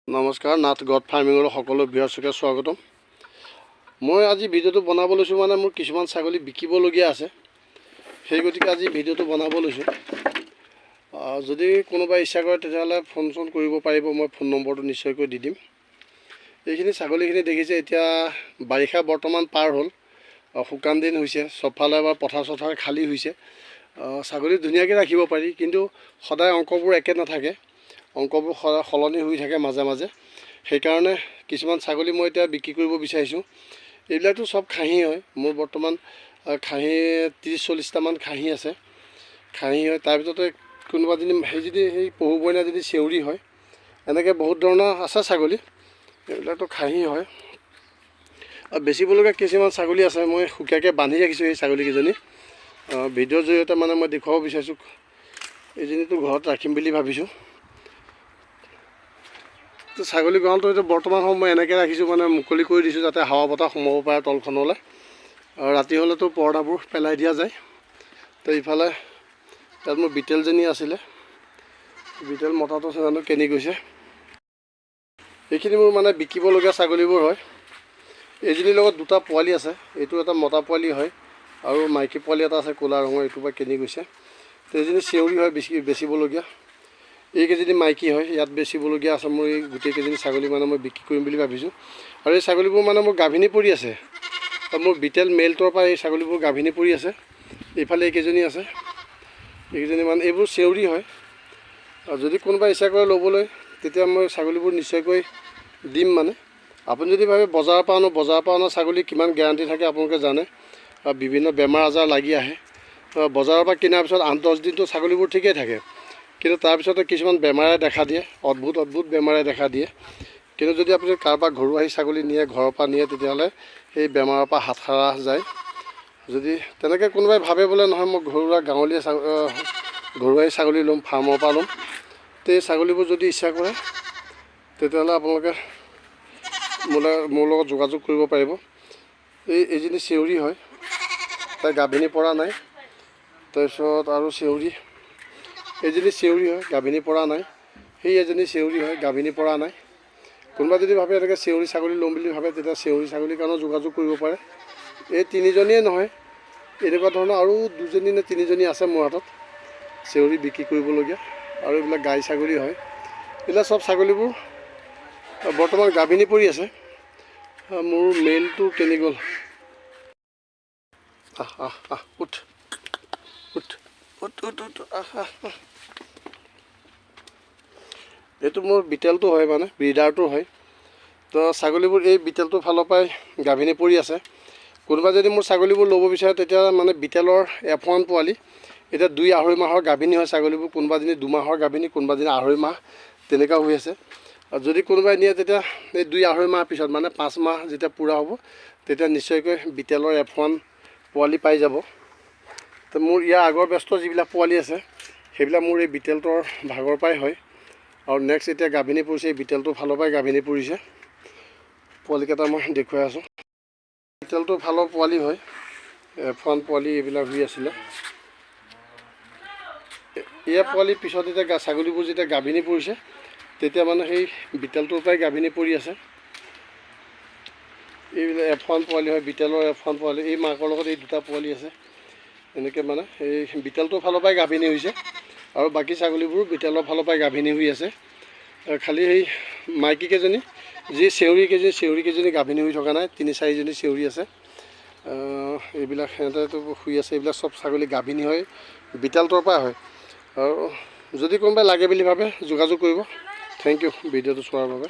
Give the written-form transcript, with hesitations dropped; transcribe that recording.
নমস্কাৰ, নাথ গড ফাৰ্মিঙৰ সকলো ভিউৱাৰ্ছকে স্বাগতম। মই আজি ভিডিঅ'টো বনাব লৈছোঁ, মানে মোৰ কিছুমান ছাগলী বিকিবলগীয়া আছে, সেই গতিকে আজি ভিডিঅ'টো বনাব লৈছোঁ। যদি কোনোবাই ইচ্ছা কৰে, তেতিয়াহ'লে ফোন চোন কৰিব পাৰিব। মই ফোন নম্বৰটো নিশ্চয়কৈ দি দিম। এইখিনি ছাগলীখিনি দেখিছে, এতিয়া বাৰিষা বৰ্তমান পাৰ হ'ল, শুকান দিন হৈছে। চবফালে এবাৰ পথাৰ চথাৰ খালী হৈছে। ছাগলী ধুনীয়াকৈ ৰাখিব পাৰি, কিন্তু সদায় অংকবোৰ একে নাথাকে, অংকবোৰ সদায় সলনি হৈ থাকে মাজে মাজে। সেইকাৰণে কিছুমান ছাগলী মই এতিয়া বিক্ৰী কৰিব বিচাৰিছোঁ। এইবিলাকতো চব খাহী হয়। মোৰ বৰ্তমান খাহী 30-40টামান খাহী আছে, খাহী হয়। তাৰপিছতে কোনোবাজনী সেই যদি সেই পহু বইনা যদি চেউৰী হয়, এনেকৈ বহুত ধৰণৰ আছে ছাগলী। এইবিলাকতো খাহী হয়। আৰু বেচিবলগীয়া কিছুমান ছাগলী আছে, মই সুকীয়াকৈ বান্ধি ৰাখিছোঁ সেই ছাগলীকেইজনী। ভিডিঅ'ৰ জৰিয়তে মানে মই দেখুৱাব বিচাৰিছোঁ। এইজনীতো ঘৰত ৰাখিম বুলি ভাবিছোঁ। তো ছাগলী গঁৰালটো এতিয়া বৰ্তমান সময় মই এনেকৈ ৰাখিছোঁ, মানে মুকলি কৰি দিছোঁ, যাতে হাৱা বতাহ সোমাব পাৰে তলখনলৈ। আৰু ৰাতি হ'লেতো পৰ্দাবোৰ পেলাই দিয়া যায়। তো ইফালে ইয়াত মোৰ বিটেলজনী আছিলে, বিটেল মতাটো জানো কেনি গৈছে। এইখিনি মোৰ মানে বিকিবলগীয়া ছাগলীবোৰ হয়। এইজনীৰ লগত দুটা পোৱালি আছে। এইটো এটা মতা পোৱালি হয় আৰু মাইকী পোৱালি এটা আছে ক'লা ৰঙৰ, এইটো বা কেনি গৈছে। তো এইজনী চেউৰী হয়, বেচিবলগীয়া। এইকেইজনী মাইকী হয়, ইয়াত বেচিবলগীয়া আছে। মোৰ এই গোটেইকেইজনী ছাগলী মানে মই বিক্ৰী কৰিম বুলি ভাবিছোঁ। আৰু এই ছাগলীবোৰ মানে মোৰ গাভিনী পৰি আছে। আৰু মোৰ বিটেল মেলটোৰ পৰা এই ছাগলীবোৰ গাভিনী পৰি আছে। এইফালে এইকেইজনী আছে, এইকেইজনী মানে এইবোৰ চেউৰী হয়। আৰু যদি কোনোবাই ইচ্ছা কৰে ল'বলৈ, তেতিয়া মই ছাগলীবোৰ নিশ্চয়কৈ দিম। মানে আপুনি যদি ভাবে বজাৰৰ পৰা আনো, বজাৰৰ পৰা অনা ছাগলী কিমান গেৰাণ্টি থাকে আপোনালোকে জানে। আৰু বিভিন্ন বেমাৰ আজাৰ লাগি আহে। বজাৰৰ পৰা কিনাৰ পিছত 8-10 দিনটো ছাগলীবোৰ ঠিকেই থাকে, কিন্তু তাৰপিছতে কিছুমান বেমাৰে দেখা দিয়ে, অদ্ভুত অদ্ভুত বেমাৰে দেখা দিয়ে। কিন্তু যদি আপুনি কাৰোবাৰ ঘৰুৱা আহি ছাগলী নিয়ে, ঘৰৰ পৰা নিয়ে, তেতিয়াহ'লে সেই বেমাৰৰ পৰা হাত সাৰা যায়। যদি তেনেকৈ কোনোবাই ভাবে বোলে নহয়, মই ঘৰুৱা গাঁৱলীয়া ঘৰুৱা ছাগলী ল'ম, ফাৰ্মৰ পৰা ল'ম, তে এই ছাগলীবোৰ যদি ইচ্ছা কৰে, তেতিয়াহ'লে আপোনালোকে মোৰ লগত যোগাযোগ কৰিব পাৰিব। এইজনী চেউৰী হয়, তাই গাভিনী পৰা নাই। তাৰপিছত আৰু চেউৰী, এইজনী চেউৰী হয়, গাভিনী পৰা নাই। সেই এজনী চেউৰী হয়, গাভিনী পৰা নাই। কোনোবা যদি ভাবে এনেকৈ চেউৰী ছাগলী ল'ম বুলি ভাবে, তেতিয়া চেউৰী ছাগলীৰ কাৰণেও যোগাযোগ কৰিব পাৰে। এই তিনিজনীয়ে নহয়, এনেকুৱা ধৰণৰ আৰু দুজনী নে তিনিজনী আছে মোৰ হাতত চেউৰী বিক্ৰী কৰিবলগীয়া। আৰু এইবিলাক গাই ছাগলী হয়। এইবিলাক চব ছাগলীবোৰ বৰ্তমান গাভিনী পৰি আছে। মোৰ মেইলটো কেনি গ'ল? আহ আহ আহ, উঠ উঠ উঠ উঠ উঠ, আহ আহ আহ। এইটো মোৰ বিটেলটো হয়, মানে ব্ৰিডাৰটো হয়। তো ছাগলীবোৰ এই বিটেলটোৰ ফালৰ পৰাই গাভিনী পৰি আছে। কোনোবা যদি মোৰ ছাগলীবোৰ ল'ব বিচাৰে, তেতিয়া মানে বিটেলৰ এফ 1 পোৱালি এতিয়া 2-2.5 মাহৰ গাভিনী হয় ছাগলীবোৰ। কোনোবাজনী 2 মাহৰ গাভিনী, কোনোবাজনী 2.5 মাহ, তেনেকুৱা হৈ আছে। আৰু যদি কোনোবাই নিয়ে, তেতিয়া এই 2-2.5 মাহ পিছত, মানে 5 মাহ যেতিয়া পূৰা হ'ব, তেতিয়া নিশ্চয়কৈ বিটেলৰ এফ 1 পোৱালি পাই যাব। তো মোৰ ইয়াৰ আগৰ বেটছৰ যিবিলাক পোৱালি আছে, সেইবিলাক মোৰ এই বিটেলটোৰ ভাগৰ পৰাই হয়। আৰু নেক্সট এতিয়া গাভিনী পৰিছে, এই বিটেলটোৰ ফালৰ পৰাই গাভিনী পৰিছে। পোৱালিকেইটা মই দেখুৱাই আছোঁ। বিটেলটোৰ ফালৰ পোৱালি হয়, এফ 1 পোৱালি এইবিলাক হৈ আছিলে। এয়া পোৱালিৰ পিছত এতিয়া ছাগলীবোৰ যেতিয়া গাভিনী পৰিছে, তেতিয়া মানে সেই বিটেলটোৰ পৰাই গাভিনী পৰি আছে। এইবিলাক এফ 1 পোৱালি হয়, বিটেলৰ এফ 1 পোৱালি। এই মাকৰ লগত এই দুটা পোৱালি আছে। এনেকৈ মানে এই বিটেলটোৰ ফালৰ পৰাই গাভিনী হৈছে আৰু বাকী ছাগলীবোৰ বিটেলৰ ফালৰ পৰাই গাভিনী হৈ আছে। খালি সেই মাইকীকেইজনী, যি চেউৰীকেইজনী, চেউৰীকেইজনী গাভিনী হৈ থকা নাই। তিনি চাৰিজনী চেউৰী আছে। এইবিলাক সিহঁতেতো শুই আছে। এইবিলাক চব ছাগলী গাভিনী হয়, বিটেলটোৰ পৰাই হয়। আৰু যদি কোনোবাই লাগে বুলি ভাবে, যোগাযোগ কৰিব। Thank U ভিডিঅ'টো চোৱাৰ বাবে।